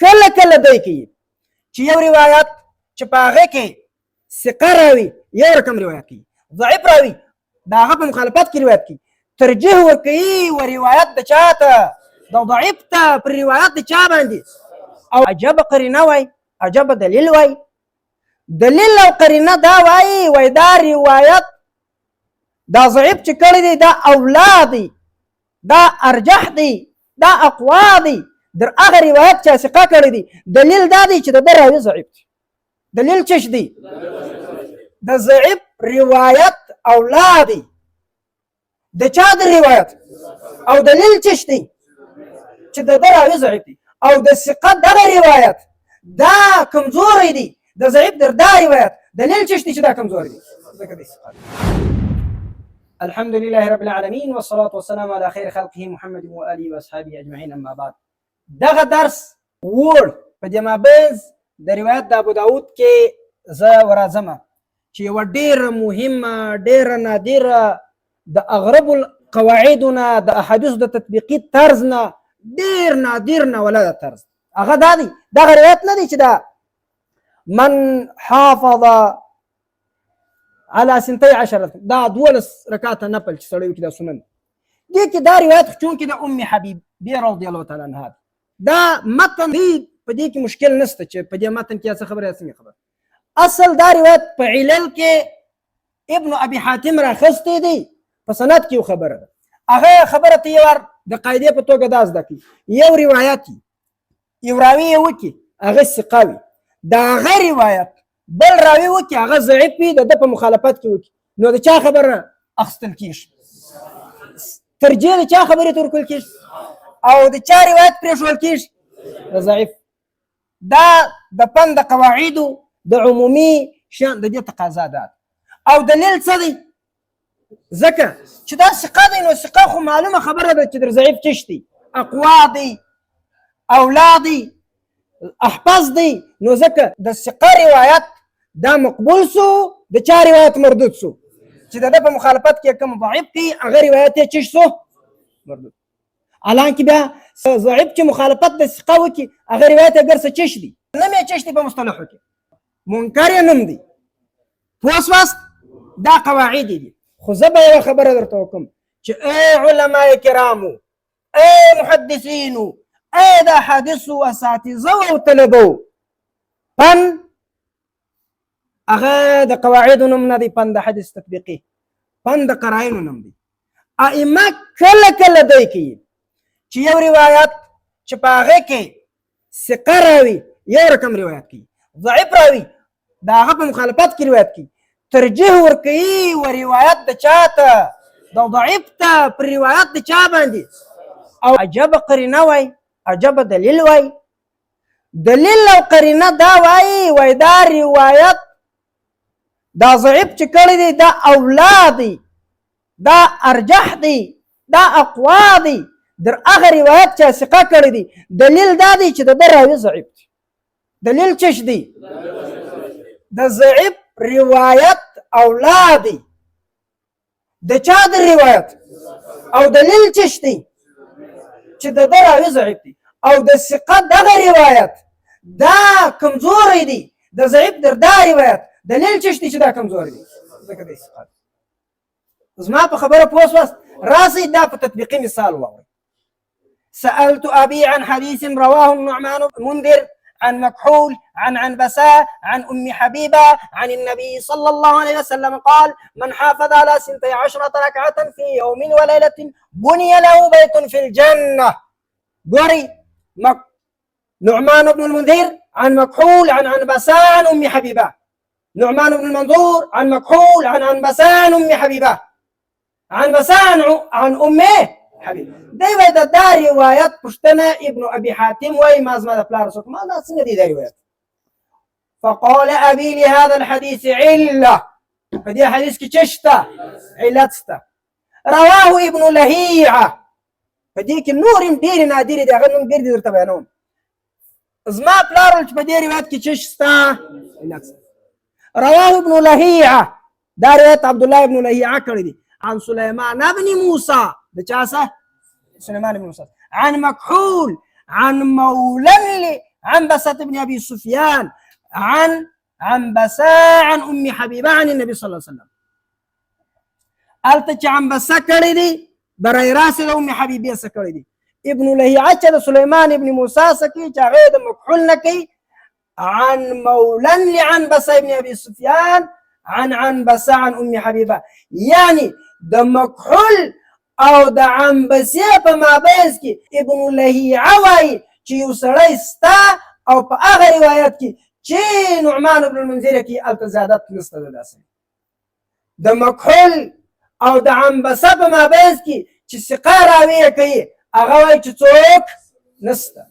کله کله دی کوي چې یو روایت چې په هغه کې ثقه راوي یو رقم روایت کوي، ضعیف راوي د هغه په مخالفت کې روایت کوي، ترجیح ورکوي و روایت د چا ته؟ د ضعیف ته پر روایت د چا باندې. او عجب قرینه وای، عجب دلیل وای، دلیل او قرینه دا وای، وای دا روایت دا ضعیف چې کړی دی دا اولا دی، دا ارجح دی، دا اقوا دی در هغه روایت چې ثقه کړی دی. دلیل دا دی چې د ده راوي ضعیف دی. دلیل څه دی؟ د ضعیف روایت اولا دی د چا د روایت. او دلیل څه دی؟ چې د ده راوي ضعیف دی او د ثقه دغه روایت دا کمزوری دی، د ضعیف در دا روایت دلیل څه دی چې دا کمزوری دی؟ ځکه د ثقه. الحمد لله رب العالمين والصلاة والسلام على خير خلقه محمد وآله وأصحابه أجمعين أما بعد. دغه درس وړ په دې مابینځ د روایت د ابو داود کې زه ورځم چې یوه ډېره مهمه، ډېره نادره، د اغرب القواعدو نه، د احادیثو د تطبیقي طرز نه ډېر نادر نه ولا د طرز هغه دا دی. دغه روایت نه دی چې دا من حافظ على سنتي عشرة دا 12 رکعته نفل چې سړی وکړي دا سنن دې کې دا روایت چونکې د ام حبیب بی رضی الله تعالی عنها دا متن دی، په دې کې مشکل نشته چې په دې متن کې څه خبره یا څنګه خبره. اصل دا روایت په علل کې ابن ابي حاتم راخستی دی، په سند کې یو خبره ده، هغه خبره ته یو وار د قاعدې په توګه دا زده کړي. یو روایت یو راوي یې وکړي هغه ثقه وي، د هغه روایت بل راوي وکړي هغه ضعیف وي، د ده په مخالفت کې وکړي، نو د چا خبره اخیستل کېږي؟ ترجیح د چا خبرې ته ورکول کېږي او د چا روایت پرېښودل کېږي؟ د ضعیف. دا د پن د قواعدو د عمومي شان د دې تقاضا ده. او دلیل څه دی؟ ځکه چې دا ثقه دی، نو ثقه خو معلومه خبره ده چې در ضعیف څه دی، اقوا دی، اولا دی، احفظ دی، نو ځکه د ثقه روایت دا مقبول سو، د چا روایت مردود سو چې د ده په مخالفت کې کوم ضعیف دی هغه روایت یې چش سو؟ مردود. حالانکه بیا ضعیف چې مخالفت د ثقه وکړي هغه روایت اګر څه چش دی، نوم یې چش دی په مصطلحو کې منکر یې نوم دی. پوه سواست؟ دا قواعد دي. خو زه به یوه خبره درته وکړم چې ای علماء کرامو، ای محدثینو، ای د احادیثو اساتذه او طلبو، پن هغه د قواعدو نوم نه دی، پن د حدیث تطبیقي، پن د قراینو نوم دی. ائمه کله کله دی کوي چې یو روایت چې په هغه کې ثقه راوي یو رقم روایت کوي، ضعیف راوي د هغه په مخالفت کې روایت کوي، ترجیح ورکوي و روایت د چا ته؟ د ضعیف ته پر روایت د چا باندې. او عجب قرینه وای، عجب دلیل وای، دلیل او قرینه دا وای، وای دا روایت دا ضعیف چې کړی دی دا اولا دی، دا ارجح دی، دا اقوا دی در هغه روایت چې ثقه کړی دی. دلیل دا دی چې د ده راوي ضعیف دی. دلیل څه دی؟ د ضعیف روایت اولا دی د چا د روایت. او دلیل څه دی؟ چې د ده راوي ضعیف دی او د ثقه دغه روایت دا کمزوری دی، د ضعیف در دا روایت دلیل څه دی چې دا کمزوری دی؟ ځکه د ثقه. زما په خبره پوه سواست؟ راسئ دا په تطبیقي مثال واورئ. سألت أبي عن حديث رواه النعمان منذر عن مكحول عن عنبساء عن أم حبيبة عن النبي صلى الله عليه وسلم قال من حافظ على 12 ركعة في يوم وليلة بني له بيت في الجنة. قري نعمان بن المنذر عن مكحول عن عنبساء عن أم حبيبة، نعمان بن المنظور عن مكحول عن عنبساء عن أم حبيبة، عنبساء عن أمه حبیب. دی وای د دا روایت پوښتنه ابن ابي حاتم وای ما زما د پلار څوک ما دا څنګه دی دا روایت؟ فقال ابي لهذا الحديث عله، په دې حدیث کې څه شته؟ علت شته. رواه ابن لهيعه، په دې کې نور هم ډېرې نادرې دي، هغه نوم ډېر دي درته بیانوم. زما پلار چې په دې روایت کې څه شته؟ علت شته. رواه ابن لهيعه، دا روایت عبد الله ابن لهيعه کړی دی عن سليمان ابن موسى، د چا سره؟ سليمان بن موسى، عن مكحول عن مولى عنبسة بن أبي سفيان عن عنبسة عن أم حبيبة عن النبي صلى الله عليه وسلم. هلته چې عنبسه کړی دی برای راست د ام حبیبې څخه کړی دی. ابن لهیعه چې د سلیمان ابن موسی څخه کوي چې هغه د مکحول نه کوي، عن مولا لعنبسة ابن أبي سفيان عن عنبسة عن أم حبيبة. یعنی د مکحول او د عنبسې په مابین کې ابن لهیعه وایي چې یو سړی سته، او په هغه روایت کې چې نعمان بن المنذر کې هلته زیادت نشته ده. داسې د مکحول او د عنبسه په مابین کې چې ثقه راوی کوي هغه وایي چې څوک نشته،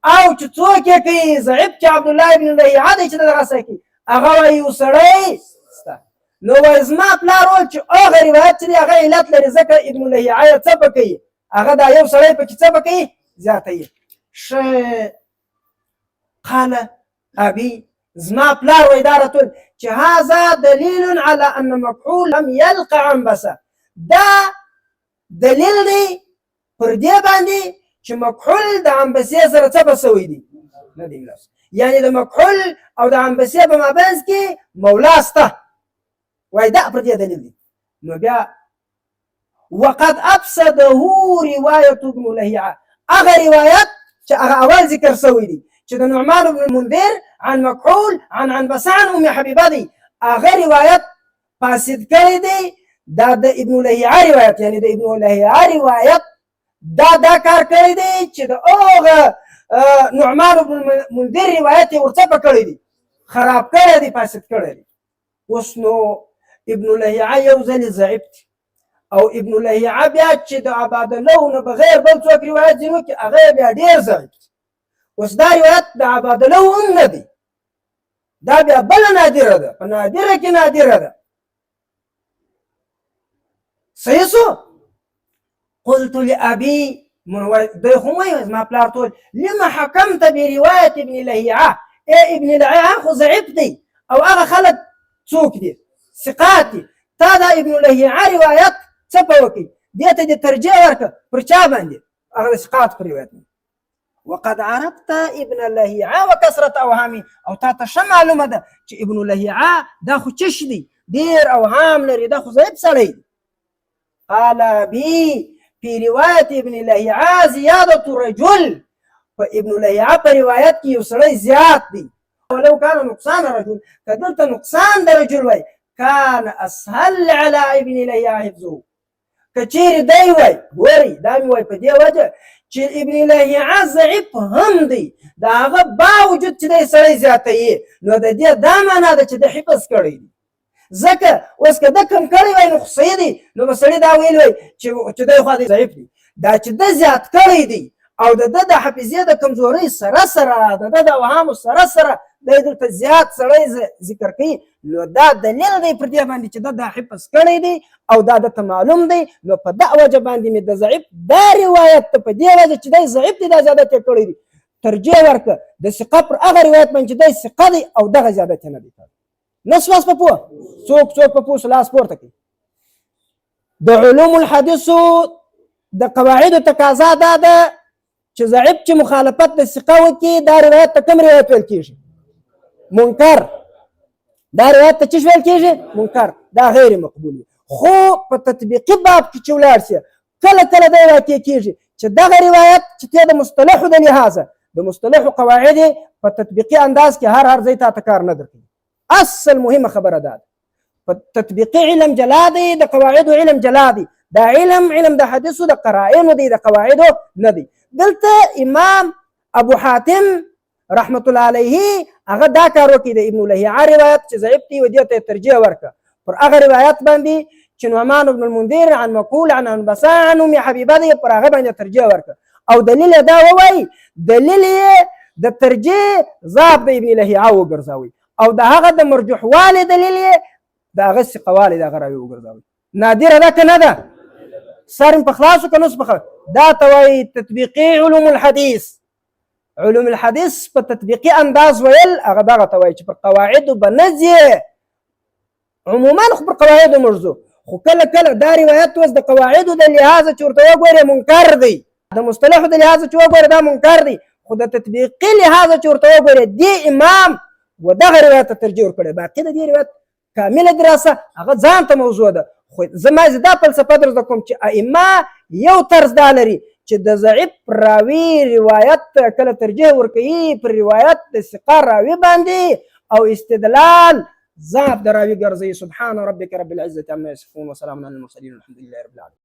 او چې څوک یې کوي ضعیف چې عبدالله ابن لهیعه دی چې دغه څه کوي هغه وایي یو سړی سته. نو وایي زما پلار وویل چې هغه روایت چې دی هغه علت لري، ځکه ابن لهیعه یې څه په کوي، هغه دا یو سړی پکې څه په کوي زیاتوي. ښه قال أبي زما پلار وایي دا راته وویل چې هذا دلیل على أن مکحول لم یلق عنبسه. دا دلیل دی پر دې باندې چې مکحول د عنبسې سره څه په سوی دی نه دی ملاو، یعنی د مکحول او د عنبسې په مابینځ کې مولا سته. وایي دا پر دې دلیل دی. نو بیا وقد افسده رواية ابن لهيعة، هغه روایت چې هغه اول ذکر سوی دی چې د نعمان بن المنذر عن مکحول عن عنبسة عن ام حبیبه دی، هغه روایت فاسد کړی دی. دا د ابن لهیعه روایت، یعنی د ابن لهیعه روایت دا کار کړی دی چې د هغه نعمان بن المنذر روایت یې ورڅپه کړی دی، خراب کړی دی، فاسد کړی دی. اوس نو ابن لهیعه یو ځل ضعیف دی، او ابن لهیعه بیا چې د عبادله نه بغیر بل څوک روایت ځینې وکړي هغه بیا ډېر ضعیف دی. اوس دا روایت د عبادله هم نه دی، دا بیا بله نادره ده، په نادره کې نادره ده. صحیح سو؟ قلت لأبي دی خو وایي زما پلار ته وویل لما حکمت برواية ابن لهیعه، ای ابن لهیعه خو ضعیف دی او هغه خلک څوک دي ثقات دي، تا دا ابن لهیعه روایت څه په وکړي، دې ته دې ترجیح ورکړه پر چا باندې؟ هغه د ثقات پر روایت. وقد عرفت ابن لهیعه وکثرت اوهامي، او تا ته ښه معلومه ده چې ابن لهیعه دا خو چش دی، ډېر اوهام لري، دا خو ضعیف سړی دی. قال أبي في رواية ابن لهيعة زيادة رجل، فابن لهيعة په روایت کې یو سړی زیات دی، ولو كان نقصان رجل، که دلته نقصان د رجل وای كان اسهل على ابن لهيعة حفظه. که چیرې دی وای، ګورئ دا مې وای په دې وجه چې ابن لهيعة ضعیف هم دی، د هغه باوجود چې دی سړی زیاتوي، نو د دې دا معنا ده چې ده حفظ کړی دی. ځکه اوس که ده کم کړی وای نو خو صحیح دی، نو به سړي دا ویلي وای چې دی خو دی ضعیف دی. دا چې ده زیات کړی دی او د ده د حافظې د کمزورۍ سره سره، د ده د اوهامو سره سره دی دلته زیات سړی ذکر کوي، نو دا دلیل دی پر دې باندې چې ده دا حفظ کړی دی او دا ده ته معلوم دی. نو په دا وجه باندې مې د ضعیف دا روایت ته په دې وجه چې دی ضعیف دی دا زیادت یې کړی دی ترجیح ورکړه د ثقه پر هغه روایت باندې چې دی ثقه دی او دغه زیادت یې نه دی کړی. نسواس په پوه څوک په پوه لاس پورته کوي. د علوم الحدیثو د قواعدو تقاضا دا ده چې ضعیف چې مخالفت د ثقه وکړي دا روایت ته کوم روایت ویل کېږي؟ منکر. دا روایت ته څه ویل کېږي؟ منکر. دا غیر مقبول وي. خو په تطبیقي باب کې چې ولاړ شي کله کله دی واقع کېږي چې دغه روایت چې ته د مصطلحو د لحاظه د مصطلحو قواعد په تطبیقي انداز کې هر هر ځای ته کار نه درکوي. اصل مهمه خبره ده په تطبیقي علم جلا دی، د قواعدو علم جلا دی. دا علم علم د حدیثو د قرائنو دی، د قواعدو نه دی. دلته امام ابو حاتم رحمت الله علیه هغه دا کار وکړي د ابن لهیعه روایت چې ضعیف دی و دې ته ترجیح ورکړه پر هغه روایت باندې چې نعمان بن المنذر عن مقول عن عنبسة عن ام حبیبه دی، پر هغه باندې ترجیح ورکړه. او دلیل یې دا ووایي، دلیل یې د ترجیح ضعف د ابن لهیعه وګرځوي او د هغه د مرجوحوالي دلیل یې د هغه ثقهوالي د هغه راوي وګرځوي. نادره ده که نه ده؟ سر مې په خلاصو که نه په خلاص؟ دا ته وایي تطبیقي علوم الحدیث. علوم الحدیث په تطبیقي انداز ویل هغه دغه ته وایي چې پر قواعدو به نه ځې، عموما خو پر قواعدو موږ ځو، خو کله کله دا روایت اوس د قواعدو د لحاظه چې ورته وګورې منکر دی، د مصطلحو د لحاظه چې وګورې دا منکر دی، خو د تطبیقي لحاظه چې ورته وګورې، دې امام و دغه روایت ته ترجیح ورکړې. باقي د دې روایت کامله دراسه هغه ځان ته موضوع ده، خو زما دا فلسفه درته کوم چې ائمه یو طرز دا لري چې د ضعیف راوي روایت ته کله ترجیح ورکوي پر روایت د ثقه راوي باندې، او استدلال ضعف د راوي ګرځوي. سبحان ربك رب العزة عما يصفون وسلام على المرسلين والحمد لله رب العالمين.